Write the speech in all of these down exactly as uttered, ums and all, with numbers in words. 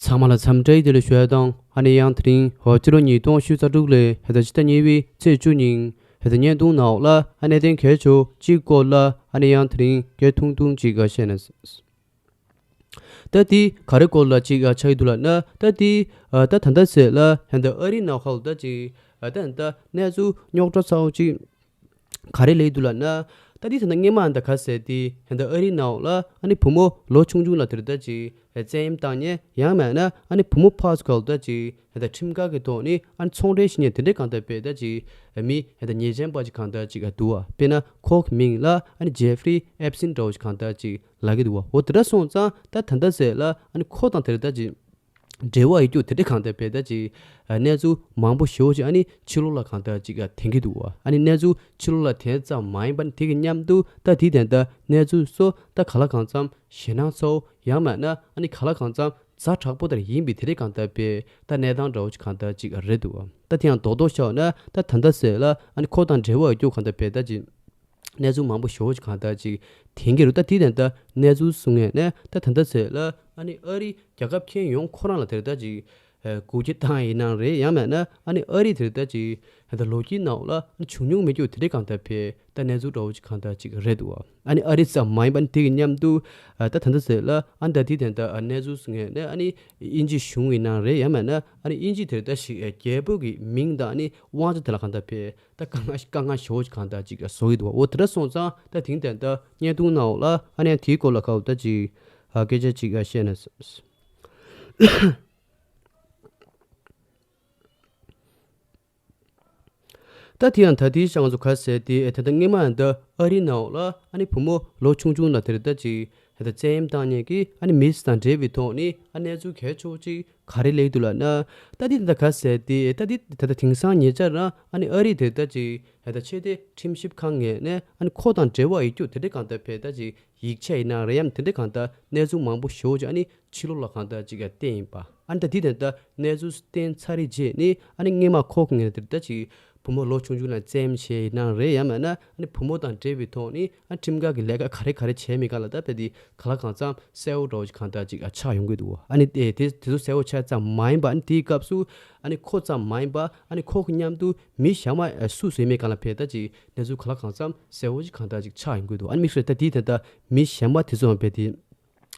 ཚང་མ་ལ་འཚམས་འདྲི་བདེ་ལེགས་ཞུ་ཡ་དང་། ཨ་ནི་ཡང་དེ་རིང་ཧོ་སྤྱི་ལོ་ཉིས་སྟོང་ཉི་ཤུ་རྩ་དྲུག་ལོའི་ཧེ་ད་ཕྱི་ཟླ་གཉིས་པའི་ཚེས་བཅུ་ཉིན་ཧེ་ད་བརྙན་ཐུང་ནང་ལ་ཨ་གནད་དོན་གལ་ཆེ་གཅིག་སྐོར་ལ་ཨ་ནི་ཡང་དེ་རིང་སྐད་ཐུང་ཐུང་ཅིག་བཤད་ན། ད་དེ་ག་རེ་སྐོར་ལ་ཅིག་ཆགས་ཀྱི་འདུག་ལབ་ན། ད་དེ་ད་ད་ལྟ་ཟེར་ལ་ཧེ་ད་ཨ་རི་ནང་ཁུལ་ད་ཅིག་ད་ད་གནས་ཚུལ་རྙོག་དྲ་ཚ་བོ་ཅིག་ག་རེ་སླེབས་འདུག་ལབ་ན། ད་དེ་ད་ལྟ་སྔོན་མ་ད་ག་ཟེར་དེ་ད་ཨ་རིའི་ནང་ལ་ཨ་ནི་བུ་མོ་ལོ་ཆུང་ཆུང་ལ་དེར་ད་ཅིག་བཙན་གཡེམ་བཏང་ཉེན། ཡང་མིན་ན་ཨ་ནི་བུ་མོ་ཕར་ཚུར་ཁ་ལ་ད་ཅིག་ད་ཁྲིམས་འགལ་གྱི་ཐོག་ནས་ཨ་ནི་ཚོང་འབྲེལ་བྱེད་ཉེན་དེ་འདྲའི་གང་ལྟར་བས་ད་ཅིག་མི་ད་ཉེས་ཅན་པ་ཅིག་གང་ལྟར་ཅིག་འདུག་བ། དཔེར་ན་ཁོ་གི་མིང་ལ་ཨ་ནི་ཇེ་ཧྥི་རི་ཨེབ་སིན་འདྲ་བོ་ཅིག་གང་ལྟར་ཅིག་ལབ་ཀྱི་འདུག་བ། འོ་དེ་འདྲ་སོང་ཙང་ད་ད་ལྟ་ཟེར་ལ་ཨ་ནི་ཁོ་དང་དེར་ད་ཅིག་འབྲེལ་བ་ཡོད་རྒྱུ་དེ་འདྲ་གང་ལྟར་བས་ད་ཅིག་གནས་ཚུལ་མང་པོ་ཞེ་པོ་ཅིག་ཨ་ནི་ཕྱི་ལོགས་ལ་གང་ལྟར་ཅིག་ཐོན་གྱི་འདུག་བ། ཨ་ནི་གནས་ཚུལ་ཕྱི་ལོགས་ལ་ཐོན་ཙམ་མ་ཡིན་པ་ནི་དེ་གི་མཉམ་དུ་ད་དེ་དེ་འདྲ་གནས་ཚུལ་སོགས་ད་ག་ལ་གང་འཚམ་ཞེད་སྣང་ཚ་བོ། ཡང་མིན་ན་ཨ་ནི་ག་ལ་གང་འཚམ་ཛ་དྲག་པོ་དེར་ཡིན་པའི་དེ་འདྲ་གང་ལྟར་བས་ད་གནས་སྟངས་འདྲ་བོ་ཅིག་གང་ལྟར་ཅིག་རེད་འདུག་བ། ད་དེ་ཡང་རྡོག་རྡོག་བཤད་ན་ད་ད་ལྟ་ཟེར་ལ་ཨ་ནི་ཁོ་དང་འབྲེལ་བ་ཡོད་རྒྱུ་གང་ལྟར་བས་ད་ཅིག་གནས་ཚུལ་མང་པོ་ཞེ་པོ་ཅིག་གང་ལྟར་ཅིག་ཐོན་གྱི་རེད། ད་དེ་དེ་འདྲ་གནས་ཚུལ་གསུང་ངེས་ནས་ད་ད་ལྟ་ཟེར་ལ་ཨ་ནི་ཨ་རི་རྒྱལ་ཁབ་ཁྱོན་ཡོངས་ཁོ་རང་ལ་དེར་ད་ཅིག་ཨ་གུག་རྒྱུ་བཏང་ཡིན་ནའང་རེད། ཡང་མིན་ན་ཨ་ནི་ཨ་རི་དེར་ད་ཅིག་ད་ལོ་རྒྱུས་ནང་ལ་ཨ་ནི་བྱུང་མྱོང་མེད་རྒྱུ་དེ་འདྲ་གང་ལྟར་བས་ད་གནས་ཚུལ་འདྲ་བོ་ཅིག་གང་ལྟར་ཅིག་རེད་འདུག་བ། ཨ་ནི་ཨ་རི་ཙམ་མ་ཡིན་པ་ནི་དེ་གི་མཉམ་དུ་ཨ་ད་ད་ལྟ་ཟེར་ལ་ཨ་ནི་ད་དེ་དེ་འདྲ་ཨ་གནས་ཚུལ་གསུང་ངེས་ནས་ཨ་ནི་དབྱིན་ཇི་གཞུང་ཡིན་ནའང་རེད། ཡང་མིན་ན་ཨ་ནི་དབྱིན་ཇི་དེར་ད་ཞིག་རྒྱལ་པོ་གི་མིང་དང་ཨ་ནི་དབང་ཆ་དེ་ལ་གང་ལྟར་བས་ད་དཀའ་ངལ་དཀའ་ངལ་ཞེ་པོ་ཅིག་གང་ལྟར་ཅིག་བཟོ་གི་འདུག་བ། འོ་དེ་འདྲ་སོང་ཙང་ད་དེང་དེ་འདྲ་བརྙན་ཐུང་ནང་ལ་ཨ་ནི་དེའི་སྐོར་ལ་ཁ་བ་ད་ཅིག་ཨ་སྐད་ཆ་ཅིག་ཨ་བཤད་ན། ད་དེ་ཡང་ད་དེའི་ཤང་ཚོ་ག་ཟེར་ཏེ་ད་ལྟ་སྔོན་མ་ད་ཨ་རི་ནང་ལ་ཨ་ནི་བུ་མོ་ལོ་ཆུང་ཆུང་ལ་དེར་ད་ཅིག་ད་བཙན་གཡེམ་བཏང་ཉེན་གྱི་ཨ་ནི་མི་དང་འབྲེལ་བའི་ཐོག་ནས་ཨ་གནས་ཚུལ་གལ་ཆེ་བོ་ཅིག་ག་རེ་སླེབས་འདུག་ལབ་ན། ད་དེ་ད་ག་ཟེར་ཏེ་ད་དེ་ད་ལྟ་དེང་སང་ཉེ་ཆར་རང་ཨ་ནི་ཨ་རི་དེར་ད་ཅིག་ད་ཆེས་མཐོའི་ཁྲིམས་ཞིབ་ཁང་ངོས་ནས་ཨ་ནི་ཁོ་དང་འབྲེལ་བ་ཡོད་རྒྱུ་དེ་འདྲ་གང་ལྟར་བས་ད་ཅིག་ཡིག་ཆ་ཡིན་ནའང་རེད། ཡང་དེ་འདྲ་གང་ལྟར་གནས་ཚུལ་མང་པོ་ཞེ་པོ་ཅིག་ཨ་ནི་ཕྱི་ལོགས་ལ་གང་ལྟར་ཅིག་བསྟན་ཡིན་པ། ཨ་ནི་ད་དེ་དེ་ལྟར་གནས་ཚུལ་བསྟན་ཚར་རེ་རྗེས་ནས་ཨ་ནི་སྔོན་མ་ཁོ་གི་ངོས་ནས་དེ་ལྟར་ཅིག་བུ་མོ་ལོ་ཆུང་ཆུང་ལ་བཙན་གཡེམ་བྱས་ཡིན་ནའང་རེད། ཡང་མིན་ན་ཨ་ནི་བུ་མོ་དང་འབྲེལ་བའི་ཐོག་ནས་ཨ་ཁྲིམས་འགལ་གྱི་ལས་ཀ་ག་རེ་ག་རེ་བྱས་མེད་ག་ལ་ད་དཔེ་དེ་ག་ལ་གང་འཚམ་གསལ་བོ་འདྲ་བོ་ཅིག་གང་ལྟར་ཅིག་ཨ་ཆགས་ཡོང་གི་འདུག་ཨ་ནི་དེ་དེ་དེ་ཚོ་གསལ་བོ་ཆགས་ཙམ་མ་ཡིན་པ། ཨ་ནི་དེའི་སྐབས་སུ་ཨ་ནི་ཁོ་ཙམ་མ་ཡིན་པ་ཨ་ནི་ཁོ་གི་མཉམ་དུ་མི་གཞན་མ་སུ་སུ་ཡིན་མེད་ག་ལ་བས་ད་ཅིག་གནས་ཚུལ་ག་ལ་གང་འཚམ་གསལ་བོ་ཅིག་གང་ལྟར་ཅིག་ཆགས་ཡོང་གི་འདུག་ཨ་ནི་དམིགས་བསལ་ད་དེའི་དེ་ལྟར་མི་གཞན་མ་དེ་ཚོའང་དཔེ་དེ་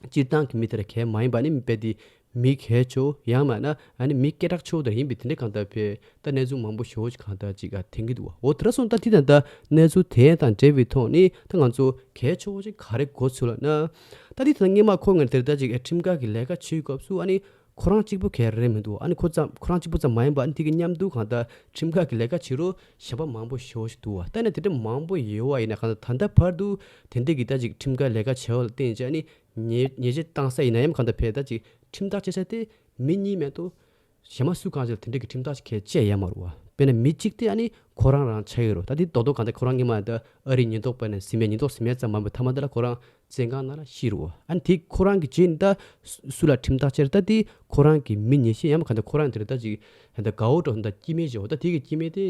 སྤྱིར་བཏང་གི་མི་དེ་ལ་གལ་མ་ཡིན་པ་ནི་དཔེ་དེ་མི་གལ་ཆེ་བོ་ཡང་མིན་ན་ཨ་ནི་མི་སྐད་གྲགས་ཆེ་བོ་དེ་ཡིན་པའི་དེ་འདྲ་གང་ལྟར་བས་ད་གནས་ཚུལ་མང་པོ་ཞེ་པོ་ཅིག་གང་ལྟར་ཅིག་ཐོན་གྱི་འདུག་འོ་དེ་འདྲ་སོང་ད་དེ་ད་ལྟ་གནས་ཚུལ་དེ་དང་འབྲེལ་བའི་ཐོག་ནས་ད་ང་ཚོ་གལ་ཆེ་བོ་ཅིག་ག་རེ་གོ་ཚུལ་ལབ་ན། ད་དེ་ད་སྔོན་མ་ཁོ་ངས་དེར་ད་ཅིག་ཁྲིམས་འགལ་གྱི་ལས་ཀ་བྱེད་སྐབས་སུ་ཨ་ནི་ཁོ་རང་གཅིག་པུ་གལ་རེད་མི་འདུག་ཨ་ནི་ཁོ་ཙམ་ཁོ་རང་གཅིག་པུ་ཙམ་མ་ཡིན་པ་ཨ་ནི་དེ་གི་མཉམ་དུ་གང་ལྟར་ཁྲིམས་འགལ་གྱི་ལས་ཀ་བྱེད་རོགས་གཞན་པ་མང་པོ་ཞེ་པོ་ཞིག་འདུག་བ། ད་ནི་དེ་འདྲ་མང་པོ་ཡོད་བ་ཡིན་ན་གང་ལྟར་ད་ལྟ་བར་དུ་དེ་འདྲ་གི་ད་ཅིག་ཁྲིམས་འགལ་ལས་ཀ་བྱས་པ་ལ་བརྟེན་བྱས་ཨ་ནི་ཉེས་ཉེས་ཆད་བཏང་ས་ཡིན་ན་ཡང་གང་ལྟར་བས་ད་ཅིག་ཁྲིམས་ཐག་བཅད་ས་དེ་མི་གཉིས་མེད་དོ། གཞན་མ་སུ་གང་ཞིག་ལ་དེ་འདྲ་གི་ཁྲིམས་ཐག་ཅིག་གས་བཅད་ཡ་མ་རུ་བ། དཔེར་ན་མི་གཅིག་དེ་ཨ་ནི་ཁོ་རང་རང་ཆགས་ཡོད་རུ། ད་དེ་རྡོག་རྡོག་གང་ལྟར་ཁོ་རང་སྔོན་མ་ད་ཨ་རིའི་ཉེན་རྟོག་པ་ནས་ཟིན་མེད་ཉེན་རྟོག་ཟིན་མེད་ཙམ་མ་འབུ་ཐ་མ་དེ་ལ་ཁོ་རང་བཙོན་ཁང་ནང་ལ་ཤི་རུ་བ། ཨ་ནི་དེ་ཁོ་རང་གི་རྗེས་ནི་ད་སུ་ལ་ཁྲིམས་ཐག་བཅད་ད་དེ་ཁོ་རང་གི་མི་ཉེ་ཤེས་ཡང་མ་གང་ལྟར་ཁོ་རང་དེ་རེད་ད་ཅིག་ད་དགའ་བོ་འགྲོ་ད་སྐྱེ་དམན་བྱེད་འོ་ད་དེ་གི་སྐྱེ་དམན་དེ་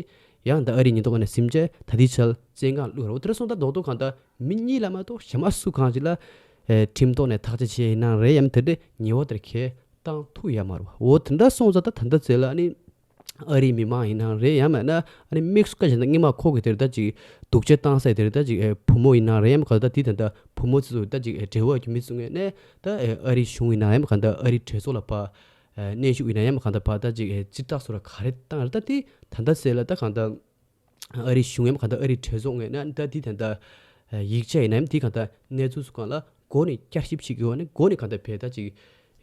ཡང་ད་ཨ་རིའི་ཉེན་རྟོག་པ་ནས་ཟིན་བྱས་ད་དེ་ཆལ་བཙོན་ཁང་བླུགས་རུ། དེ་ར་སོང་ད་རྡོག་རྡོག་གང་ལྟར་མི་གཉིས་ལ་མ་གཏོགས་གཞན་མ་སུ་གང་ཞིག་ལ་ཁྲིམས་ཐོག་ནས་ཐག་གཅོད་བྱས་ཡིན་ན་རེད་ཡང་དེ་འདྲའི་ཉེས་པ་དེར་ཁས་བཏང་ཐུབ་ཡ་མ་རེད་བ། འོ་དེ་འདྲ་སོང་ཙང་ད་ད་ལྟ་ཚེ་ལ་ཨ་ནི་ཨ་རིའི་མི་མང་ཡིན་ན་རེད་ཡང་མིན་ན་ཨ་ནི་དམིགས་སུ་བཀར་བྱས་ན་སྔོན་མ་ཁོ་གི་དེར་ད་ཅིག་སྡུག་ཅག་བཏང་ས་དེར་ད་ཅིག་བུ་མོ་ཡིན་ན་རེད་ཡང་མིན་ག་ད་དེ་ད་ད་བུ་མོ་ཚོ་ད་ཅིག་འབྲེལ་བ་གི་མི་ཚོ་ངོས་ནས་ད་ཨ་རིའི་གཞུང་ཡིན་ན་ཡང་མིན་ག་ད་ཨ་རིའི་གྲོས་ཚོགས་ལ་ཕར་གནོན་ཤུགས་ཡིན་ན་ཡང་མིན་ག་ད་ཕར་ད་ཅིག་ཅི་ལྟར་སོ་ལ་ག་རེ་བཏང་རེད་ད་དེ་ད་ད་ཚེ་ལ་ད་གང་ད། ཨ་རིའི་གཞུང་ཡང་གང་ལྟར་ཨ་རིའི་གྲོས་ཚོགས་ངོས་ནས་ད་དེ་ད་ལྟ་ཡིག་ཆ་ཡིན་ནའང་དེ་གང་ལྟར་གནས་ཚུལ་སུ་གང་ལ་འགོ་ནས་བསྐྱར་ཞིབ་བྱེད་དགོས་ནས་འགོ་ནས་གང་ལྟར་བས་ད་ཅིག་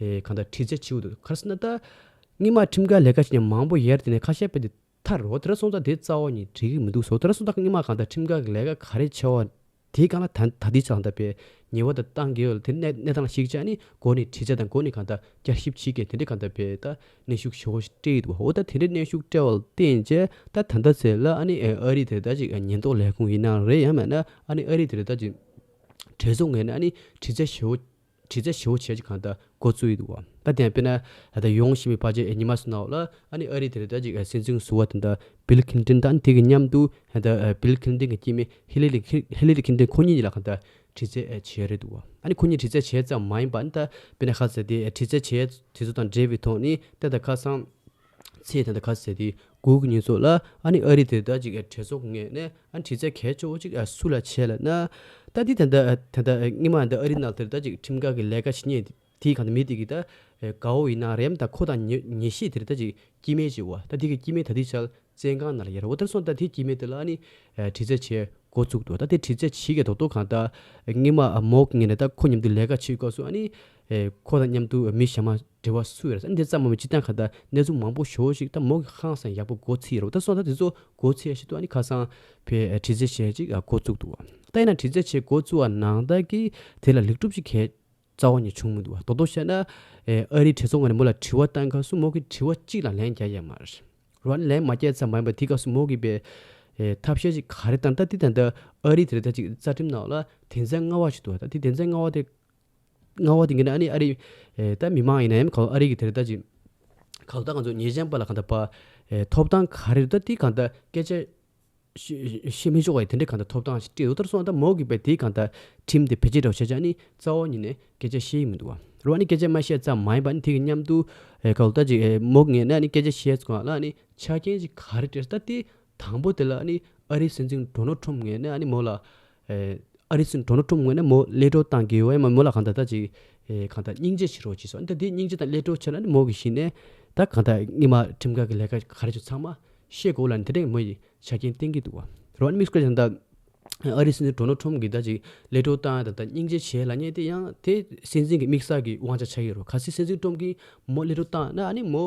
ཨེ་གང་ལྟར་དྲི་རྩད་བྱེད་དགོས་འདུག་ག་རེ་ཟེར་ན་ད་སྔོན་མ་ཁྲིམས་འགལ་ལས་ཀ་བྱེད་མཁན་མང་པོ་ཡོད་དེ་ནས་ཁ་ཤས་པ་དེ་ཐར་རོ། དེ་ར་སོང་ཙང་དེ་རྩ་བ་ནས་འགྲིག་གི་མི་འདུག་སོ། དེ་ར་སོང་ཙང་སྔོན་མ་གང་ལྟར་ཁྲིམས་འགལ་གྱི་ལས་ཀ་ག་རེ་བྱས་པ་དེའི་སྒང་ལ་ད་ད་ལྟའི་ཆ་ལ་ད་དཔེ་ཉེས་པ་དང་བཏང་གི་ཡོད་ལ་དེ་གནས་གནས་སྟངས་ལ་གཞིགས་བྱས་ནས་འགོ་ནས་དྲི་རྩད་དང་འགོ་ནས་གང་ལྟར་བསྐྱར་ཞིབ་བྱེད་མཁན་དེ་འདྲ་གང་ལྟར་དཔེ་ད་གནོན་ཤུགས་ཞེ་པོ་ཞིག་སྤྲད་ཡོད་འདུག་འོ་ད་དེ་འདྲའི་གནོན་ཤུགས་སྤྲད་པ་ལ་བརྟེན་བྱས་ད་ད་ལྟ་ཚེ་ལ་ཨ་ནི་ཨ་རི་དེ་ད་ཅིག་ཉེན་རྟོག་ལས་ཁུངས་ཡིན་ན་རེད་ཡང་མིན་ན་ཨ་ནི་ཨ་རི་དེ་ད་ཅིག་གྲོས་ཚོགས་ངོས་ནས་ཨ་ནི་དྲི་རྩད་ཞེ་པོ་དྲི་རྩད་ཞེ་པོ་བྱས་ཅིག་གང་ལྟར་འགོ་བཙུགས་ཡོད་འདུག་བ། ད་དེ་ཡང་དཔེར་ན་ད་ལྟ་ཡོང་བཞིན་པའི་ཕལ་ཆེར་ཉི་མ་གསུམ་ནང་ལ་ཨ་ནི་ཨ་རི་དེར་ད་ཅིག་སྲིད་འཛིན་ཟུར་པ་དེ་འདྲ་བིལ་ཁིན་ཏིན་དང་དེ་གི་མཉམ་དུ་ད་ལྟ་བིལ་ཁིན་ཏིན་གྱི་སྐྱེ་དམན་ཧི་ལི་རི་ཁིན་ཧི་ལི་རི་ཁིན་ཏིན་ཁོ་གཉིས་ལ་གང་ལྟར་དྲི་རྩད་བྱས་རེད་འདུག་བ། ཨ་ནི་ཁོ་གཉིས་དྲི་རྩད་བྱས་ཙམ་མ་ཡིན་པ་ནི་ད་དཔེར་ན་ཁ་ཟེར་དེ་དྲི་རྩད་བྱས་དེ་ཚོ་དང་འབྲེལ་བའི་ཐོག་ནས་ད་ལྟ་ཁ་སང་ཚེས་ད་ལྟ་ཁ་ཟེར་དེ་དགུ་གི་ཉིན་ཚོ་ལ་ཨ་ནི་ཨ་རི་དེ་ད་ཅིག་གྲོས་ཚོགས་ངོས་ནས་ཨ་ནི་དྲི་རྩད་གལ་ཆེ་བོ་ཅིག་སུ་ལ་བྱས་ལབ་ན། ད་དེ་ད་ལྟ་ད་ལྟ་སྔོན་མ་ད་ཨ་རི་ནང་དེར་ད་ཅིག་ཁྲིམས་འགལ་གྱི་ལས་ཀ་བྱེད་མཁན་དེའི་གང་ལྟར་མི་དེ་གི་ད་དགའ་བོ་ཡིན་ན་རེམ་ད་ཁོ་དང་ཉེ་ཉེ་ཤོས་དེར་ད་ཅིག་སྐྱེ་དམན་ཅིག་བ། ད་དེ་གི་སྐྱེ་དམན་ད་དེ་ཆ་བཙོན་ཁང་ནང་ལ་ཡོད་རེད། འོ་དེར་སོང་ད་དེ་སྐྱེ་དམན་དེ་ལ་ཨ་ནི་དྲི་རྩད་བྱེད་འགོ་བཙུགས་འདུག་ད་དེ་དྲི་རྩད་བྱེད་ཀྱི་ཐོག་ཐོག་གང་ལྟར་སྔོན་མ་མོ་གི་ངོས་ནས་ད་ཁོ་མཉམ་དུ་ལས་ཀ་བྱེད་སྐབས་སུ་ཨ་ནི་ཁོ་དང་མཉམ་དུ་མི་གཞན་མ་འབྲེལ་བ་སུ་ཡོད་རེད། ཨ་ནི་དེ་ཙམ་མ་མི་སྤྱི་བཏང་གང་ལྟར་གནས་ཚུལ་མང་པོ་ཞེ་པོ་ཞིག་ད་མོ་གི་ཧང་སང་ཡག་པོ་མགོ་ཚོས་ཡོད་རེད། འོ་དེར་སོང་ད་དེ་ཚོ་མགོ་ཚོས་ཞིག་ཏུ་ཨ་ནི་ཁ་སང་ཕའི་དྲི་རྩད་བྱེད་ཅིག་འགོ་བཙུགས་འདུག་ད་ཡིན་ན་དྲི་རྩད་བྱེད་འགོ་བཙུགས་པ་ནང་ད་གི་དེ་ལ་ལེགས་གྲུབ་ཅིག་གས་རྩ་བ་ནས་བྱུང་མི་འདུག་བ། རྡོག་རྡོག་བཤད་ན། ཨ་རིའི་གྲོས་ཚོགས་ངོས་ནས་མོ་ལ་དྲི་བ་བཏང་སྐབས་སུ་མོ་གིས་དྲི་བ་གཅིག་ལ་ལན་རྒྱག་ཡ་མ་རེད། རོ་ཨ་ནི་ལན་མ་རྒྱག་ཙམ་མ་ཡིན་པར་དེའི་སྐབས་སུ་མོ་གིས་པའི་ཐབས་ཤེས་ཅིག་ག་རེ་བཏང་ད་དེ་ད་ལྟ་ཨ་རི་དེ་རེད་ད་ཅིག་རྩ་ཁྲིམས་ནང་ལ་དོན་ཚན་ལྔ་པ་ཞིག་འདུག་བ། ད་དེ་དོན་ཚན་ལྔ་པ་དེ་ལྔ་པ་དེ་ངས་ན་ཨ་ནི་ཨ་རི་ད་མི་མང་ཡིན་ན་ཡང་ག་ཨ་རི་གི་དེ་རེད་ད་ཅིག་ག་ད་ང་ཚོ་ཉེས་ཅན་པ་ལ་ག་ད་པ་ཐོབ་ཐང་ག་རེ་རེད་ད་དེ་ག་ད་སྐད་ཆ། ཤེས་ཤེས་མི་ཆོག་པའི་དེ་འདྲའི་གང་ལྟར་ཐོབ་ཐང་ཞིག་སྤྲད་འདུག་ལྟར་སོང་ད་མོ་གིས་པའི་དེའི་གང་ལྟར་ཁྲིམས་དེ་བེད་སྤྱོད་འདྲ་བོ་བྱས་ཙང་ནི་རྩ་བ་ཉིད་ནས་སྐད་ཆ་བཤད་ཀྱི་མི་འདུག་བ། རོ་ཨ་ནི་སྐད་ཆ་མ་བཤད་ཙམ་མ་ཡིན་པ་ནི་དེ་གི་མཉམ་དུ་ཨེ་ག་ལ་ད་ཅིག་ཨེ་མོ་གི་ངོས་ནས་ནི་སྐད་ཆ་བཤད་ཙང་ལ་ནི་ཆ་རྐྱེན་ཅིག་ག་རེ་སྤྲད་ད་དེ་དང་པོ་དེ་ལ་ནི་ཨ་རིའི་སྲིད་འཛིན་ཌོ་ནལ་ཁྲོམ་ངོས་ནས་ནི་མོ་ལ་ཨེ་ཨ་རིའི་སྲིད་འཛིན་ཌོ་ནལ་ཁྲོམ་ངོས་ནས་མོ་གློད་གྲོལ་བཏང་གི་ཡོད་ཡ་མ་མོ་ལ་གང་ལྟར་ད་ཅིག་ཨེ་གང་ལྟར་སྙིང་རྗེ་ཞིག་རོགས་བྱས་སོང་ད་དེ་སྙིང་རྗེ་དང་གློད་གྲོལ་བྱས་ལ་ནི་མོ་གི་གཞི་ནས་ད་གང་ལྟར་སྔོན་མ་ཁྲིམས་འགལ་གྱི་ལས་ཀ་ག་རེ་བྱུང་ཚང་མ་ཤེས་དགོས་ལ་ནི་དེ་འདྲའི་མོ་ཡི་ཆ་རྐྱེན་བསྟན་གྱི་འདུག་བ། རོ་ཨ་ནི་དམིགས་བཀར་བྱས་ན་ད་ཨ་རིའི་སྲིད་འཛིན་ཌོ་ནལ་ཁྲོམ་གྱིས་ད་ཅིག་གློད་གྲོལ་བཏང་ཡ་དང་ད་སྙིང་རྗེ་བྱས་ལབ་མཁན་དེ་ཡང་དེ་སྲིད་འཛིན་གྱི་དམིགས་བསལ་གྱི་དབང་ཆ་ཆགས་ཀྱི་རེད། གལ་སྲིད་སྲིད་འཛིན་ཁྲོམ་གྱིས་མོ་གློད་གྲོལ་བཏང་ན་ཨ་ནི་མོ་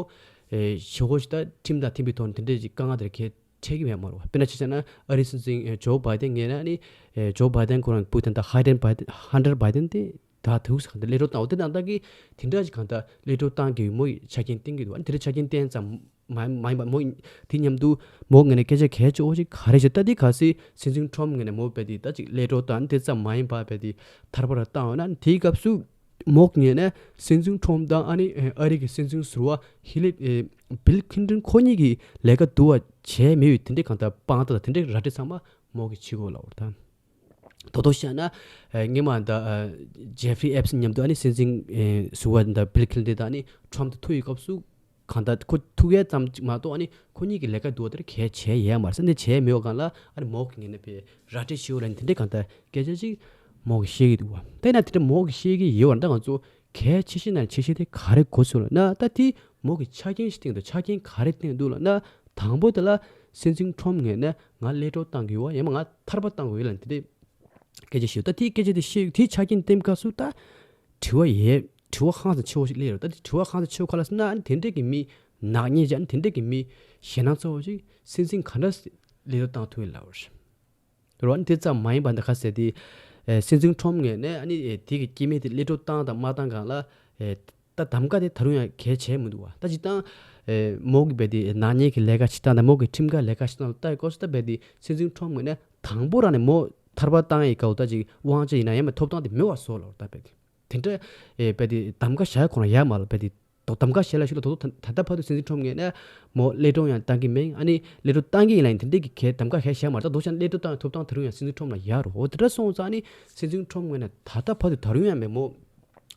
ཨེ་ཞེ་པོ་ཞིག་ད་ཁྲིམས་དང་མཐུན་པའི་ཐོག་ནས་དེ་འདྲའི་ཅིག་དཀའ་ངལ་དེ་འཕྲད་ཀྱི་མེད་མ་རེད་བ། དཔེར་ན་ཆ་བཞག་ན་ཨ་རིའི་སྲིད་འཛིན་ཨེ་ཇོ་བྷའི་ཏན་ངོས་ནས་ཨ་ནི་ཨེ་ཇོ་བྷའི་ཏན་ཁོ་རང་བུ་དེ་ད་ཧན་ཏར་བྷའི་ཏན་ཧན་ཏར་བྷའི་ཏན་དེ། ད་དུས་སུ་གང་ལྟར་གློད་གྲོལ་བཏང་འོ་དེ་དང་ད་གི་དེ་འདྲ་ཞིག་གང་ལྟར་གློད་གྲོལ་བཏང་གི་མོ་ཡི་ཆ་རྐྱེན་བསྟན་གྱི་འདུག་ཨ་ནི་དེ་འདྲ་ཆ་རྐྱེན་བསྟན་ཙམ་མ་མ་ཡིན་པ་མོ་ཡི་དེ་མཉམ་དུ་མོ་ངོས་ནས་སྐད་ཆ་གལ་ཆེ་བོ་ཞིག་ག་རེ་ཞིག་ད་དེ་ག་སྲིད་སྲིད་འཛིན་ཁྲོམ་ངོས་ནས་མོ་བས་དེ་ད་ཅིག་གློད་གྲོལ་བཏང་དེ་ཙམ་མ་ཡིན་པ་བས་དེ་ཐར་པ་ར་བཏང་འོ་ན་དེའི་སྐབས་སུ་མོ་ངོས་ནས་སྲིད་འཛིན་ཁྲོམ་དང་ཨ་ནི་ཨ་རི་གི་སྲིད་འཛིན་ཟུར་པ་ཧི་ལི་བིལ་ཁིན་ཏོན་ཁོ་གཉིས་ཀྱི་ལས་ཀ་བསྡུ་བ་བྱས་མེད་པའི་དེ་འདྲའི་གང་ལྟར་དཔང་རྟགས་དང་དེ་འདྲའི་ར་སྤྲོད་ཚང་མ་མོ་གིས་བྱེད་དགོས་ལབ་པ་རེད་ད། དོ་དོ་བཤད་ན། ཨ་སྔོན་མ་ད་ཨ་ཇེ་ཧྥི་རི་ཨེབ་སི་ཊིན་མཉམ་དུ་ཨ་ནི་སྲིད་འཛིན་ཨེ་ཟུར་པ་ད་བིལ་ཁིན་ཏོན་དང་ཨ་ནི་ཁྲོམ་དུ་ཐུག་ཡོད་སྐབས་སུ་གང་ལྟར་ཁོ་ཐུག་ཡས་ཙམ་ཅིག་མ་གཏོགས་ཨ་ནི་ཁོ་གཉིས་ཀྱི་ལས་ཀ་བསྡུ་བ་དེར་གལ་བྱས་ཡས་མ་རེད་ཟེར་འདི་བྱས་མེད་པ་གང་ལ་ཨ་ནི་མོ་གི་ངོས་ནས་པའི་ར་སྤྲོད་ཞུ་བ་ལ་དེ་འདྲའི་གང་ལྟར་སྐད་ཆ་ཅིག་མོ་གིས་བཤད་ཀྱི་འདུག་བ། དེས་ན་དེ་འདྲ་མོ་གིས་བཤད་ཀྱི་ཡོད་བ་ད་ང་ཚོ་གལ་ཆེ་ཤོས་ནང་ཆེ་ཤོས་དེ་ག་རེ་གོ་སོང་ལབ་ན་ད་དེ་མོ་གིས་ཆ་རྐྱེན་ཞིག་བསྟན་འདུག་ཆ་རྐྱེན་ག་རེ་བསྟན་འདུག་ལབ་ན་དང་པོ་དེ་ལ་སྲིད་འཛིན་ཁྲོམ་ངོས་ནས་ང་གློད་གྲོལ་བཏང་གི་ཡོད་བ་ཡང་མ་ང་ཐར་པ་བཏང་གི་ཡོད་ལབ་དེ་འདྲའི་སྐད་ཆ་ཞིག་ད་དེའི་སྐད་ཆ་དེ་བཤད་དེའི་ཆ་རྐྱེན་བསྟན་སྐབས་སུ་ད་དྲི་བ་ཡས་དྲི་བ་ཧང་སང་ཆེ་བོ་ཞིག་སླེབས་ཡོད་ད་དེ་དྲི་བ་ཧང་སང་ཆེ་བོ་ག་ལ་ཟེར་ན་ཨ་ནི་དེ་འདྲས་ཀྱི་མི་ནག་ཉེས་ཅན་ཨ་ནི་དེ་འདྲས་ཀྱི་མི་ཞེད་སྣང་ཚ་བོ་ཞིག་སྲིད་འཛིན་ག་འདྲ་གློད་གྲོལ་བཏང་ཐུབ་ཡོད་ལབ་པ་རེད། རོ་ཨ་ནི་དེ་ཙམ་མ་ཡིན་པ་འདི་ག་ཟེར་དེ་ཨེ་སྲིད་འཛིན་ཁྲོམ་ངོས་ནས་ཨ་ནི་ཨེ་དེ་གི་སྐྱེ་དམན་དེ་གློད་གྲོལ་བཏང་དང་མ་བཏང་གང་ལ་ཨེ་ད་གདམ་ག་དེ་ད་རུང་ཡང་གལ་ཆེ་མི་འདུག་བ། ད་སྤྱིར་བཏང་ཨེ་མོ་གི་རྦད་དེ་ནག་ཉེས་ཀྱི་ལས་ཀ་བྱེད་སྟངས་དང་མོ་གི་ཁྲིམས་འགལ་ལས་ཀ་བྱེད་སྟངས་ལ་ལྟ་ཡི་སྐོར་སུ་ད་རྦད་དེ་སྲིད་འཛིན་ཁྲོམ་ངོས་ནས་དང་པོ་རང་ནས་མོ་ཐར་པ་བཏང་ཡི་སྐབས་ད་ཅིག་དབང་ཆ་ཡིན་ན་ཡང་མ་ཐོབ་ཐང་དེ་མེད་པ་བཟོ་ལ་ད་རྦད་དེ་དེ་འདྲ་ཨེ་རྦད་དེ་གདམ་ག་བྱ་ཡ་ཁོ་རང་ཡ་མ་ལ་རྦད་དེ་དོ་གདམ་ག་བྱས་ལ་ཞུ་ལ་དོ་དོ་ད་ལྟ་བར་དུ་སྲིད་འཛིན་ཁྲོམ་ངོས་ནས་མོ་གློད་གྲོལ་ཡང་བཏང་གི་མེད། ཨ་ནི་གློད་གྲོལ་བཏང་གི་ཡིན་ལ་ཡིན་དེ་འདྲས་ཀྱི་གལ་གདམ་ག་གལ་བྱས་མ་རེད། ད་དོ་ཤ་གློད་གྲོལ་བཏང་ཐོབ་ཐང་ད་རུང་ཡང་སྲིད་འཛིན་ཁྲོམ་ལ་ཡ་རོ་འོ་དེ་འདྲ་སོང་ཙང་ནི་སྲིད་འཛིན་ཁྲོམ་ངོས་ནས་ད་ལྟ་བར་དུ་ད་རུང་ཡང་མེད་མོ་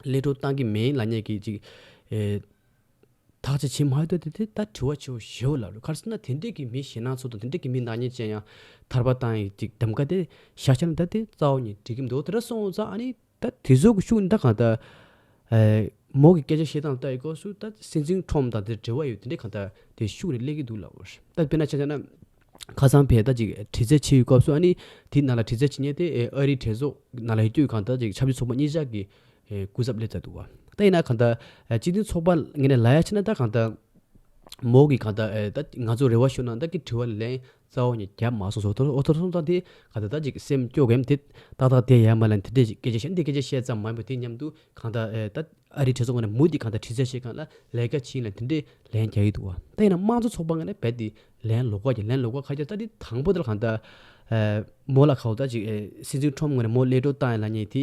གློད་གྲོལ་བཏང་གི་མེད་ལ་ཉེས་ཀྱི་ཅིག་ཨེ་ཐག་གཅོད་བྱེད་མ་ཐུབ་དེ་དེ་ད་དྲི་བ་ཆེ་བོ་ཞེ་བོ་ལབ་རེད། ག་རེ་ཟེར་ན་དེ་འདྲས་ཀྱི་མི་ཞེད་སྣང་ཚོ་དང་དེ་འདྲས་ཀྱི་མི་ནག་ཉེས་ཅན་ཡང་ཐར་པ་བཏང་ཡི་ཅིག་གདམ་ག་དེ་བཞག་ཤ་ན་ད་དེ་རྩ་བ་ཉིད་འགྲིག་གི་མི་འདུག་དེ་འདྲ་སོང་ཙང་ཨ་ནི། ད་དེ་ཚོ་གི་ཤུགས་ནི་ད་གང་ལྟར། ཨེ་མོ་གི་སྐད་ཆ་བཤད་སྟངས་ལྟ་ཡི་སྐབས་སུ་ད་སྲིད་འཛིན་ཁྲོམ་དང་དེ་འབྲེལ་བ་ཡོད་དེ་འདྲའི་གང་ལྟར་དེ་ཤུགས་ནི་སླེབས་ཀྱི་འདུག་ལབ་པ་རེད། ད་དཔེར་ན་ཆ་བཞག་ན། ཁ་སང་ཕེ་ད་ཅིག་དྲི་རྩད་བྱེད་ཡི་སྐབས་སུ་ཨ་ནི་དེ་ནང་ལ་དྲི་རྩད་བྱེད་མཁན་དེ་ཨེ་ཨ་རིའི་གྲོས་ཚོགས་ནང་ལ་ཡོད་དུས་གང་ལྟར་ཅིག་ཆབ་སྲིད་ཚོགས་པ་གཉིས་ཆ་གི་ཨེ་སྐུ་ཚབ་སླེབས་ཚར་འདུག་བ། ད་ཡིན་ན་གང་ལྟར་ཨེ་སྤྱི་མཐུན་ཚོགས་པ་ངོས་ནས་ལབ་ཡ་བྱས་ན་ད་གང་ལྟར། མོ་གིས་གང་ལྟར་ཨེ་ད་ང་ཚོ་རེ་བ་ཞུ་ན་ད་ཀི་དྲི་བ་ལན་རྩ་བ་ནས་རྒྱབ་མ་སོང་ཟེར། ཨོ་ཐོར་སོང་ཙང་དེ་གང་ལྟར་ད་ཅིག་སེམས་སྐྱོ་གམ་དེ་ཏག་ཏག་དེ་ཡ་མ་ལན་དེ་འདྲས་ཅིག་སྐད་ཆ་བཤད་འདི་སྐད་ཆ་བཤད་ཙམ་མ་ཡིན་པ་དེ་མཉམ་དུ་གང་ལྟར་ཨེ་ད་ཨ་རིའི་གྲོས་ཚོགས་ངོས་ནས་མུ་མཐུད་གང་ལྟར་དྲི་རྩད་བྱེད་གང་ལ་ལས་ཀ་བྱེད་ལ་དེ་འདྲས་ལན་རྒྱག་གི་འདུག་བ། ད་ཡིན་ན་དམངས་གཙོ་ཚོགས་པ་ངོས་ནས་རྦད་དེ་ལན་ལོག་པ་གི་ལན་ལོག་པ་ཁ་རྒྱ་ད་དེ་དང་པོ་དེ་ལ་གང་ལྟར་ ཨ་མོ་ལ་ཁ་བོ་ད་ཅིག་ཨེ་སྲིད་འཛིན་ཁྲོམ་ངོས་ནས་མོ་གློད་བཀྲོལ་བཏང་ཡ་ལབ་མཁན་དེ་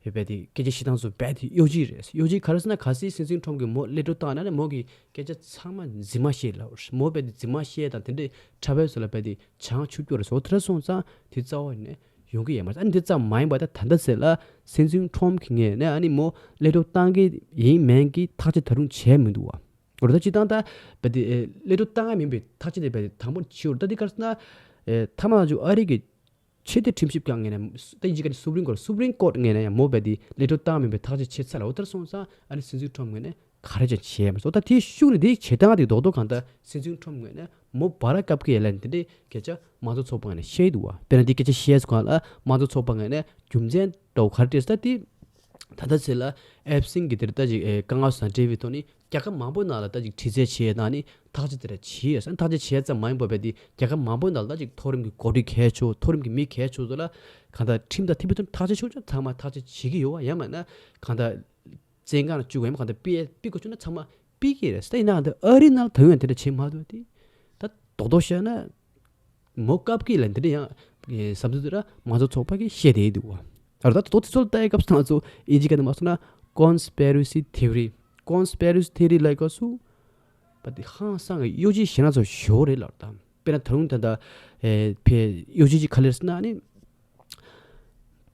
ཨེ་བས་དེ་སྐད་ཆ་བཤད་སྟངས་ཚོ་རྦད་དེ་གཡོ་ཇི་རེད། གཡོ་ཇི་ག་རེ་ཟེར་ན། གལ་སྲིད་སྲིད་འཛིན་ཁྲོམ་གྱིས་མོ་གློད་བཀྲོལ་བཏང་ན་ནི་མོ་གི་སྐད་ཆ་ཚང་མ་རྫུན་མ་བཤད་ལབ་རེད། མོ་རྦད་དེ་རྫུན་མ་བཤད་དང་དེ་འདྲའི་འཁྲབ་པའི་བཟོ་ལ་རྦད་དེ་བྱང་ཆུབ་རྒྱུ་རེད་ཟེར། འོ་དེ་འདྲ་སོང་ཙང་དེ་རྩ་བ་ནས་ཡོང་གི་ཡོད་མ་རེད། ཨ་ནི་དེ་ཙམ་མ་ཡིན་པ་ད་ད་ལྟ་ཟེར་ལ་སྲིད་འཛིན་ཁྲོམ་གྱི་ངོས་ནས་ཨ་ནི་མོ་གློད་བཀྲོལ་བཏང་གི་ཡིན་མིན་གྱི་ཐག་གཅོད་ད་རུང་བྱས་མི་འདུག་བ། འོ་ད་སྤྱིར་བཏང་ད་རྦད་དེ་ཨེ་གློད་བཀྲོལ་བཏང་ཡ་མིན་པའི་ཐག་གཅོད་དེ་རྦད་དེ་དང་པོ་བྱས་ཡོད་རེད། ད་དེ་ག་རེ་ཟེར་ན། ཨེ་མཐའ་མ་ལ་འཇུག་ཨ་རི་གི་ཆེས་མཐོའི་ཁྲིམས་ཞིབ་ཁང་ངོས་ནས་ད་ཡིན་གཅིག་ག་ནི་སུ་པྲིམ་ཀོར་སུ་པྲིམ་ཀོར་ངོས་ནས་ཡང་མོ་རྦད་དེ་གློད་བཀྲོལ་བཏང་མིན་པའི་ཐག་གཅོད་བྱས་ཚར་ལ། འོ་དེར་སོང་ཙང་ཨ་ནི་སྲིད་འཛིན་ཁྲོམ་ངོས་ནས་ག་རེ་ཀྱང་བྱས་མ་སོང་། ད་དེའི་ཤུགས་ནས་དེའི་བྱེད་སྟངས་དེ་རྡོག་རྡོག་གང་ལྟར་སྲིད་འཛིན་ཁྲོམ་ངོས་ནས་མོ་བར་བཀབ་ཀྱི་ཡོད་ལབ་ནས་དེ་འདྲའི་སྐད་ཆ་དམངས་གཙོ་ཚོགས་པ་ངོས་ནས་བཤད་འདུག་བ། དཔེར་ན་དེ་སྐད་ཆ་བཤད་སོང་གང་ལ་དམངས་གཙོ་ཚོགས་པ་ངོས་ནས་རྒྱུ་མཚན་འདྲ་བོ་ག་རེ་སྤྲད་ཟེར་ད་དེ། ད་ལྟ་ཚེ་ལ་ཨེབ་སིན་གྱི་དེར་ད་ཅིག་ཨེ་དཀའ་ངལ་སོང་འབྲེལ་བའི་ཐོག་ནས་རྒྱལ་ཁབ་མང་པོའི་ནང་ལ་ད་ཅིག་དྲི་རྩད་བྱས་དང་ནི་ཐག་གཅོད་དེ་འདྲ་བྱས་ཡོད་ཟེར། ཐག་གཅོད་བྱས་ཙམ་མ་ཡིན་པ་རྦད་དེ་རྒྱལ་ཁབ་མང་པོའི་ནང་ལ་ད་ཅིག་མཐོ་རིམ་གྱི་འགོ་ཁྲིད་གལ་ཆེ་བོ་མཐོ་རིམ་གྱི་མི་གལ་ཆེ་བོ་ཚོ་ལ་གང་ལྟར་ཁྲིམས་དང་མཐུན་པའི་ཐོག་ནས་ཐག་གཅོད་ཆོག་ཆོག་ཚང་མ་ཐག་གཅོད་བྱེད་ཀྱི་ཡོད་བ། ཡང་མིན་ན་གང་ལྟར་བཙོན་ཁང་ལ་བཅུག་དགོས་ཡང་མིན་གང་ལྟར་ཕུད་ཕུད་དགོས་བྱུང་ན་ཚང་མ་ཕུད་ཀྱི་རེད་ཟེར། ད་ཡིན་ནའང་ད་ཨ་རིའི་ནང་ལ་ད་ཡོང་ཡང་དེ་འདྲ་བྱེད་མ་ཐུབ་དེ། ད་རྡོག་རྡོག་བཤད་ན། མོ་བཀབ་ཀྱི་ལན་དེ་འདྲ་ཡང་ཨེ་བསམ་ཚུལ་དེ་ར་མང་ཚོགས་ཚོགས་པ་གིས་བཤད་བསྡད་འདུག་བ། ཨ་རོ་ད་ད་དུང་དེ་ཚོ་ལ་ལྟ་ཡི་སྐབས་སུ་ང་ཚོ་ཨིན་ཇི་སྐད་ནང་མ་སོང་ན་ཀོན་སི་པེ་རི་སི་ཐེའོ་རི། ཀོན་སི་པེ་རི་སི་ཐེའོ་རི་ལབ་སྐབས་སུ་བ་དེ་ཧང་སང་གི་གཡོ་ཇི་ཞེད་སྣང་ཚོ་ཞོ་རེད་ལབ་དང་། དཔེར་ན་ད་རུང་ད་ལྟ་ཨེ་ཕེ་གཡོ་ཇི་ཅིག་ག་རེ་རེད་ཟེར་ན་ཨ་ནི།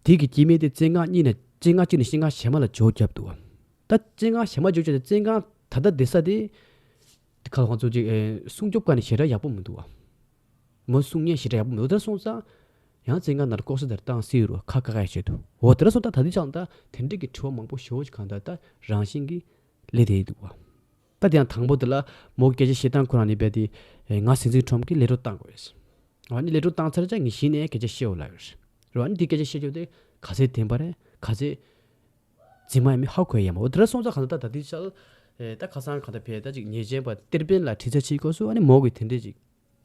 དེ་གི་སྐྱེ་དམན་དེ་བཙོན་ཁང་གཉིས་ནས་བཙོན་ཁང་གཅིག་ནས་བཙོན་ཁང་གཞན་མ་ལ་འཇོག་བརྒྱབ་འདུག་བ། ད་བཙོན་ཁང་གཞན་མ་འཇོག་བརྒྱབ་དེ་བཙོན་ཁང་ད་ལྟ་བསྡད་ས་དེ་ཁ་ལ་ང་ཚོ་ཅིག་ཨེ་སྲུང་སྐྱོབ་ཁང་ནས་ཞེ་དྲག་ཡག་པོ་མི་འདུག་བ། མོ་སྲུང་མཁན་ཞེ་དྲག་ཡག་པོ་མི་འདུག་དེར་སོང་ཙང་ཡང་བཙོན་ཁང་ནང་ལ་ལྐོག་ཟ་དེར་བཏང་སྲིད་རུ་ཁ་བཀག་ཡ་བྱེད་དུ་འོ་དེར་སོང་ཙང་ད་དེ་ཅང་ད་དེ་འདྲ་གི་དྲི་བ་མང་པོ་ཞེ་པོ་ཅིག་གང་ལྟར་ད་རང་བཞིན་གྱིས་སླེབས་བསྡད་འདུག་བ། ད་དེ་ཡང་དང་པོ་དེ་ལ་མོ་སྐད་ཆ་བཤད་སྟངས་ཁོ་རང་ནས་རྦད་དེ་ཨེ་ང་སྲིད་འཛིན་ཁྲོམ་གྱི་ལས་རོགས་བཏང་དགོས་ཡོད། ཨ་ནི་ལས་རོགས་བཏང་ཚར་ཙང་ངས་གཞི་ནས་སྐད་ཆ་བཤད་འོ་ལབ་ཡོད་རེད། ཨ་ནི་དེ་སྐད་ཆ་བཤད་རྒྱུ་དེ་ག་ཚད་བདེན་པ་རེད་ག་ཚད་རྫུན་མ་ཡིན་མིན་ཧ་གོ་ཡ་ཡོད་མ་རེད། འོ་དེ་འདྲ་སོང་ཙང་གང་ལྟར་ད་ད་ལྟའི་ཆར་ཨེ་ད་ཁ་སང་གང་ལྟར་ཕེ་ད་ཅིག་ཉེས་ཅན་པ་ཏེར་པན་ལ་དྲི་རྩད་བྱེད་སྐབས་སུ་ཨ་ནི་མོ་གིས་དེ་འདྲས་ཅིག་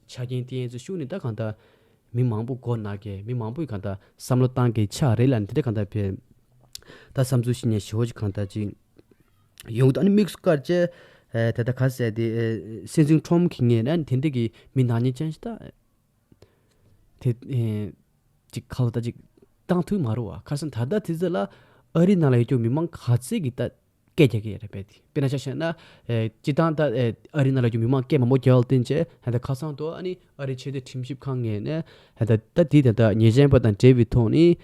ཆ་རྐྱེན་བསྟན་ཚུལ་ཤུགས་ནས་ད་གང་ལྟར་མི་མང་པོ་མགོ་ན་གི་མི་མང་པོས་གང་ལྟར་བསམ་བློ་བཏང་གི་ཆགས་རེད་ལབ་ནས་དེ་འདྲས་གང་ལྟར་ཕེ་ད་བསམ་ཚུལ་བཤད་མཁན་ཞེ་པོ་ཅིག་གང་ལྟར་ཅིག་ཡོང་གི་འདུག་ཨ་ནི་དམིགས་སུ་བཀར་བྱས་ཨེ་ད་ལྟ་ག་ཟེར་དེ་ཨེ་སྲིད་འཛིན་ཁྲོམ་གྱི་ངོས་ནས་ཨ་ནི་དེ་འདྲས་ཀྱི་མི་ནག་ཉེས་ཅན་ཞིག་ད། དེ་ཨེ་ཅིག་ཁ་ལོ་ད་ཅིག་བཏང་ཐུབ་མ་རེད་བ། ཁ་སང་ད་ལྟ་དེ་ཚོ་ལ་ཨ་རི་ནང་ལ་ཡོད་རྒྱུ་མི་མང་ག་ཚད་ཀྱིས་ད་སྐད་རྒྱག་གི་ཡོད་རེད་པས། དེ་དཔེར་ན་ཆ་བཞག་ན་ཨེ་སྤྱིར་བཏང་ད་ཨེ་ཨ་རི་ནང་ལ་ཡོད་རྒྱུ་མི་མང་སྐད་མང་པོ་རྒྱག་ཡ་ལ་བརྟེན་བྱས་ད་ལྟ་ཁ་སང་དུ་ཨ་ནི་ཨ་རི་ཆེས་མཐོའི་ཁྲིམས་ཞིབ་ཁང་ངོས་ནས་ད་ལྟ་ད་དེ་ད་ལྟ་ཉེས་ཅན་པ་དང་འབྲེལ་བའི་ཐོག་ནས་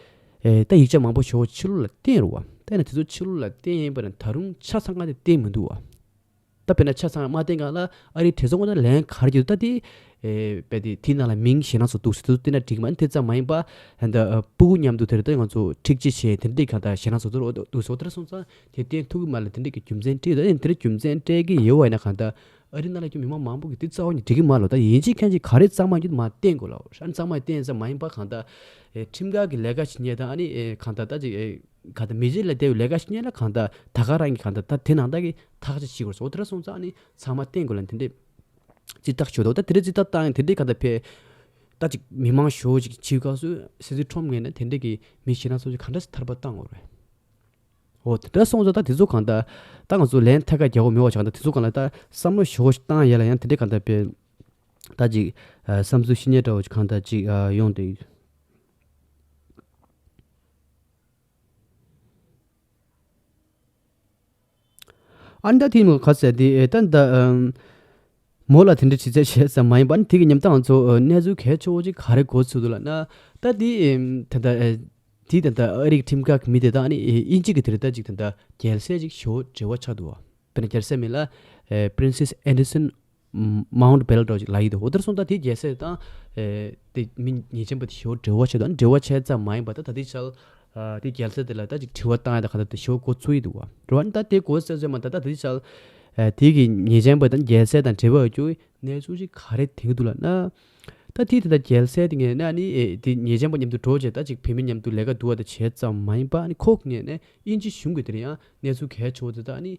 ཨེ་ད་ཡིག་ཆ་མང་པོ་ཞེ་པོ་ཕྱི་ལོགས་ལ་བསྟན་རེད་བ། ད་ཡིན་ན་དེ་ཚོ་ཕྱི་ལོགས་ལ་བསྟན་ཡིན་པ་ན་ད་རུང་ཆ་ཚང་ག་དེ་བསྟན་མི་འདུག་བ། ད་དཔེར་ན་ཆ་ཚང་མ་བསྟན་གང་ལ་ཨ་རིའི་གྲོས་ཚོགས་ངོས་ནས་ལན་ག་རེ་རྒྱག་འདུག་ད་དེ་ཨེ་དཔེ་དེ་དེའི་ནང་ལ་མིང་ཞེད་སྣང་ཚོ་འདུག་ཟེར་དུས་བསྟན་ན་འགྲིག་མ་ནི་དེ་ཙམ་མ་ཡིན་པ་ཨ་ད་ཨ་སྤུ་གུ་མཉམ་དུ་དེར་ད་ང་ཚོ་འཁྲིག་སྤྱི་བྱས་དེ་འདྲའི་གང་ལྟར་ཞེད་སྣང་ཚོ་འདུག་འདུག་ཟེར་དེར་སོང་ཙང་དེ་བསྟན་ཐུབ་ཀྱི་མ་རེད། དེ་འདྲའི་གི་རྒྱུ་མཚན་སྤྲད་ཡོད་ད་དེ་འདྲའི་རྒྱུ་མཚན་སྤྲད་ཀྱི་ཡོད་བ་ཡིན་ན་གང་ལྟར་ཨ་རི་ནང་ལ་ཡོད་མི་མང་མང་པོ་གི་དེ་རྩ་བ་ནས་འགྲིག་གི་མ་རེད་ད། ཡིན་གཅིག་མཁན་གཅིག་ག་རེ་གཙང་མ་ཡིན་མ་བསྟན་དགོས་ལ་ཨ་ནི་གཙང་མ་བསྟན་ཙམ་མ་ཡིན་པ་གང་ལྟར་ཨེ་ཁྲིམས་འགལ་གྱི་ལས་ཀ་བྱེད་མཁན་དང་ཨ་ནི་ཨེ་གང་ལྟར་ད་ཅིག་ཨེ། ག་ད་མི་རྗེ་ལ་དེ་བའི་ལས་ཀ་ཞིག་ཉན་ལ་གང་ད་ད་ག་རང་གི་གང་ད་ད་དེ་ནང་ད་གི་ཐག་གཅོད་བྱེད་དགོས་སོ། དེ་འདྲ་སོང་ཙང་ནི་ཚང་མ་བསྟན་དགོས་ལ་དེ་འདྲས་ཙི་ཐག་ཆོད་དོ། ད་དེ་འདྲས་ཙི་ཐག་བཏང་ཡང་དེ་འདྲས་གང་ད་ཕེ་ད་ཅིག་མི་མང་ཞོ་ཅིག་བྱིའུ་སྐབས་སུ་སྲིད་འཛིན་ཁྲོམ་ངོས་ནས་དེ་འདྲས་ཀྱི་མི་ཞེ་ན་སོ་ཅིག་གང་འདྲ་སེ་ཐར་པ་བཏང་དགོས་རེད། འོ་དེ་འདྲ་སོང་ཙང་ད་དེ་ཚོ་གང་ད་ད་ང་ཚོ་ལན་ཐད་ཀ་རྒྱག་དགོས་མེད་བ་ཅག་ད་དེ་ཚོ་གང་ལ་ད་བསམ་བློ་ཞོ་ཅིག་བཏང་ཡ་ལ་ཡང་དེ་འདྲས་གང་ད་ཕེ་ད་ཅིག་བསམ་ཚུལ་ཤི་ཉེ་འདྲ་བོ་ཅིག་གང་ད་ཅིག་ཡོང་དེ། ཨ་ནི་ད་དེ་མོ་ག་ཟེར་དེ་ཨེ་ད་ད་ཨམ་མོ་ལ་དེ་འདྲ་དྲི་རྩད་བྱས་ཙམ་མ་ཡིན་པ་ནི་དེ་གི་མཉམ་དུ་ང་ཚོ་ཨ་གནས་ཚུལ་གལ་ཆེ་བོ་ཅིག་ག་རེ་གོ་ཚུལ་འདུག་ལབ་ན། ད་དེ་ཨེམ་ད་ད་ཨེ་དེ་ད་ད་ཨ་རིའི་ཁྲིམས་ཁང་གི་མི་དེ་དང་ཨ་ནི་ཨེ་དབྱིན་ཇི་གི་དེ་རེད་ད་ཅིག་ད་ད་རྒྱལ་སྲས་ཅིག་ཞོ་འབྲེལ་བ་ཆགས་འདུག་བ། དཔེར་ན་རྒྱལ་སྲས་མིང་ལ་ཨེ་Princess Anderson Mount Bell་འདྲ་ཅིག་ལབ་ཡི་འདུག་འོ་དེར་སོང་ད་དེ་རྒྱལ་སྲས་དང་ཨེ་དེ་མི་ཉེས་ཅན་པ་དེ་ཞོ་འབྲེལ་བ་ཆགས་འདུག་འབྲེལ་བ་ཆགས་ཙམ་མ་ཡིན་པ་ད་ད་དེ་ཆགས། ཨ་དེ་རྒྱལ་སྲས་དེ་ལ་ད་ཅིག་དྲི་བ་བཏང་ཡ་ད་ག་ད་དེ་ཞོ་གོ་ཚུགས་ཡི་འདུག་བ། རེད་བ། ད་དེ་གོ་ཚར་ཚར་མ་ད་ད་དེ་ཆགས། ཨ་དེ་གི་ཉེས་ཅན་པ་དང་རྒྱལ་སྲས་དང་འབྲེལ་བ་ཡོད་རྒྱུ་གནས་ཚུལ་ཅིག་ག་རེ་དེང་གི་འདུག་ལབ་ན། ད་དེ་དེ་ད་རྒྱལ་སྲས་དེ་ངས་ན་ནི་ཨེ་དེ་ཉེས་ཅན་པ་མཉམ་དུ་འགྲོ་བྱས་ད་ཅིག་བུད་མེད་མཉམ་དུ་ལས་ཀ་འདུག་བ་ད་བྱས་ཙམ་མ་ཡིན་པ་ནི་ཁོ་ངས་ནས་དབྱིན་ཇི་གཞུང་གི་དེ་རེད་ཡང་གནས་ཚུལ་གལ་ཆེ་བོ་དེ་ད་ནི་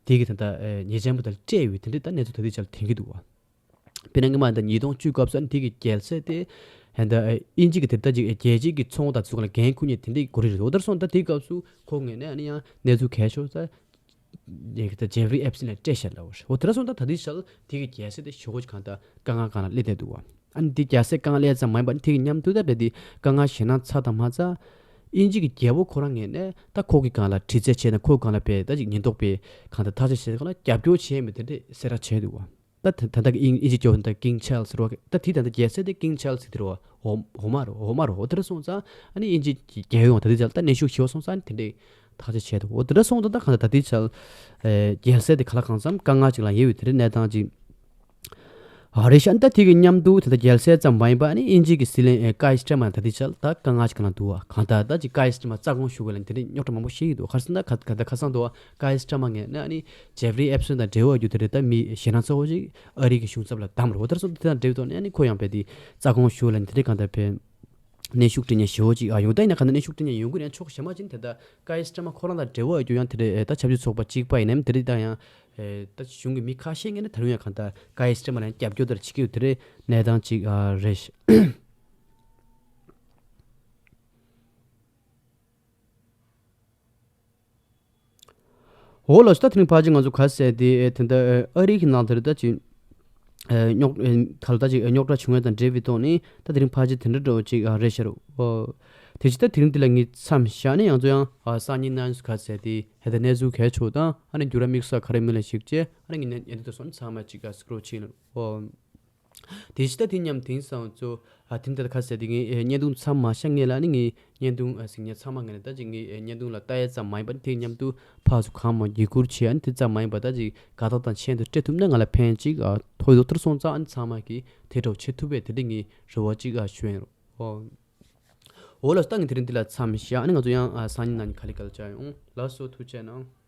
དེ་གི་ད་ད་ཨེ་ཉེས་ཅན་པ་དང་སྤྲད་ཡོད་དེ་འདྲ་ད་གནས་ཚུལ་ད་དེ་ཆགས་དེང་གི་འདུག་བ། དཔེར་ན་སྔོན་མ་ད་ཉིས་སྟོང་བཅུ་སྐབས་སུ་ཨ་ནི་དེ་གི་རྒྱལ་སྲས་དེ་ཧན་ད་དབྱིན་ཇི་གི་དེ་ལྟ་ཅིག་རྒྱལ་སྤྱིའི་གི་ཚོང་དང་ཚོང་ལ་འགན་འཁུར་མཁན་དེ་འདྲའི་གོ་རིགས་རེད། འོ་དེར་སོང་ད་དེའི་སྐབས་སུ་ཁོ་ངོས་ནས་ཨ་ནི་ཡང་གནས་ཚུལ་གལ་ཤོར་ས་ཡ་གི་ད་ཇེ་ཧྥི་རི་ཨེབ་སི་ལན་སྤྲད་བཞག་ལབ་པ་རེད། འོ་དེར་སོང་ད་ད་དེའི་ཤལ་དེ་གི་རྒྱལ་སྲས་དེ་ཞོ་གོ་གང་ད་དཀའ་ངལ་གང་ལ་སླེབས་བསྡད་འདུག་བ། ཨ་ནི་དེ་རྒྱལ་སྲས་དཀའ་ངལ་ཙམ་མ་ཡིན་པ་ནི་དེ་གི་མཉམ་དུ་ད་བས་དེ་དཀའ་ངལ་ཞེད་སྣང་ཚ་དང་མ་ཚ། དབྱིན་ཇི་གི་རྒྱལ་པོ་ཁོ་རང་ངོས་ནས་ད་ཁོ་གི་སྒང་ལ་དྲི་རྩད་བྱས་ན་ཁོའི་སྒང་ལ་བས་ད་ཅིག་ཉེན་རྟོག་པས་གང་ལྟར་ཐག་གཅོད་བྱས་སྒང་ལ་རྒྱབ་སྐྱོར་བྱས་མི་དེ་འདྲས་གསལ་བསྒྲགས་བྱས་འདུག་བ། ད་ད་ད་ལྟ་གི་དབྱིན་ཨིན་ཇི་སྐྱོ་ད་King Charles་རེད་བ། ད་དེ་ད་ལྟ་རྒྱལ་སྲས་དེ་King Charles་དེ་རེད་བ། འོ་འོ་མ་རེད། འོ་མ་རེད། འོ་དེ་འདྲ་སོང་ཙང་ཨ་ནི་དབྱིན་ཇི་གི་རྒྱལ་ཡོངས་ད་དེ་ཚ་ད་གནོན་ཤུགས་ཞེ་པོ་སོང་ཙང་ཨ་ནི་དེ་འདྲས་ཐག་གཅོད་བྱས་འདུག་འོ་དེ་འདྲ་སོང་ཙང་ད་གང་ལྟར་ད་དེ་ཚ་རྒྱལ་སྲས་དེ་ག་ལ་གང་འཚམ་དཀའ་ངལ་ཅིག་ལ་ཡོད་པའི་དེ་འདྲས་གནས་སྟངས་ཅིག་ཨ་རེ་ཤ་ཨ་ནི་ད་དེ་གི་མཉམ་དུ་དེ་ད་རྒྱལ་སྲས་ཙམ་མ་ཡིན་པ་ཨ་ནི་དབྱིན་ཇི་གི་སྲིད་བློན་ཀའི་སི་ཊར་མར་ད་དེ་ཆ་ད་དཀའ་ངལ་ཞིག་ག་ན་འདུག་བ། གང་ལྟར་ད་ཅིག་ཀའི་སི་ཊར་མར་རྩ་དགོངས་ཞུ་དགོས་ལ་དེ་འདྲའི་རྙོག་དྲ་མང་པོ་ཞིག་འདུག་ག་རེ་ཟེར་ན་ཁ་ཁ་ད་ཁ་སང་འདུག་བ། ཀའི་སི་ཊར་མར་ངས་ནི་ཨ་ནི་ཇེ་ཕི་རི་ཨེབ་སོན་དང་འབྲེལ་བ་ཡོད་དེ་རེད། ད་མི་ཞེད་སྣང་ཚ་བོ་ཞིག་ཨ་རི་གི་གཞུང་ཚབ་ལ་བདམས་རེད། འོ་དེར་སོང་དེ་དང་འབྲེལ་བའི་ཐོག་ནས་ཨ་ནི་ཁོ་ཡང་བས་དེ་རྩ་དགོངས་ཞུ་ལ་ནི་དེ་འདྲའི་གང་ལྟར་བས་གནོན་ཤུགས་སྤྲད་མཁན་ཞེ་བོ་ཅིག་ཨ་ཡོང་ད་ཡིན་ན་གང་ལྟར་གནོན་ཤུགས་སྤྲད་མཁན་ཡོང་གི་རེད། ཕྱོགས་གཞན་མ་ཅིག་ནི་དེ་ད་ཀའི་སི་ཊར་མར་ཁོ་རང་དང་འབྲེལ་བ་ཡོད་རྒྱུ་ཡང་དེ་རེད། ད་ཆབ་སྲིད་ཚོགས་པ་གཅིག་པ་ཡིན་ནའི་དེ་རེད། ད་ཡང་ཨེ། ད་གཞུང་གི་མི་ཁ་ཤས་ངོས་ནས་ད་རུང་ཡང་གང་ལྟར་ཀའི་སི་ཊར་མར་ལ་ཡང་རྒྱབ་སྐྱོར་དེ་འདྲ་བྱེད་ཀྱི་ཡོད་དེ་རེད། གནས་སྟངས་ཅིག་ཨ་རེད་ཤག་འོ་ལགས་སོ། ད་དེ་རིང་ཕལ་ཆེར་ང་ཚོ་ག་ཟེར་དེ་ཨེ་དེ་འདྲ་ཨ་རི་གི་ནང་དེར་ད་ཅིག་ཨེ་རྙོག་ཨེ་ག་ལ་ད་ཅིག་ཨེ་རྙོག་དྲ་བྱུང་ཡ་དང་འབྲེལ་བའི་ཐོག་ནས་ད་དེ་རིང་ཕལ་ཆེར་དེ་འདྲ་འདྲ་བོ་ཅིག་ཨ་རེད་ཤག་འོ་དེ་ཅི་ད་དེ་རིང་འདི་ལ་ངས་མཚམས་བཞག་ནས་ང་ཚོ་ཡང་ཨ་སང་ཉིན་གནངས་ཉིན་ག་ཟེར་དེ་ཧེ་ད་གནས་ཚུལ་གལ་ཆེ་བ་དང་ཨ་ནི་འགྱུར་བ་དམིགས་བསལ་ག་རེ་མིན་ལ་གཞིགས་བྱས་ཨ་ནི་ངས་ཉན་ཉན་དུ་སོང་ཚང་མ་ཅིག་ཨ་སི་ཀྲོལ་བྱས་ནས་འོ། དེ་བཞིན་ད་དེ་མཉམ་དེང་སང་ཚོ་ཨ་དེ་འདྲ་ཁ་ཟེར་དེ་ངས་ཨེ་བརྙན་ཐུང་མཚམས་མ་བཞག་ངེས་ལ་ནི་ངས་བརྙན་ཐུང་ཨ་ཟིག་ངས་ཚང་མ་ངས་ནི་ད་ཅིག་ངས་ཨེ་བརྙན་ཐུང་ལ་ལྟ་ཡ་ཙམ་མ་ཡིན་པ་ནི་དེ་མཉམ་དུ་ཕར་ཚུར་གང་མང་བརྒྱུད་བསྐུར་བྱས་ཨ་ནི་དེ་ཙམ་མ་ཡིན་པ་ད་ཅིག་དགའ་རྟགས་དང་མཆན་དུ་སྤྲད་ཐུབ་ན་ང་ལ་ཕན་ཅིག་ཨ་ཐོགས་ཡོད་དོ། དེར་སོང་ཙང་ཨ་ནི་ཚང་མ་གིས་དེ་འདྲ་བྱེད་ཐུབ་པས་དེ་འདྲ་ངས་རེ་བ་ཅིག་ཨ་ཞུ་ཡིན་རོ། འོ་ལགས་སོ། ད་ངས་དེ་རིང་འདི་ལ་མཚམས་བཞག་ཨ་ནི་ང་ཚོ་ཡང་ཨ་སང་ཉིན་གནངས་ཉིན་ག་ལེ་ག་ལེ་བཅར་ཡོང་། ལགས་སོ། ཐུགས་རྗེ་གནང་།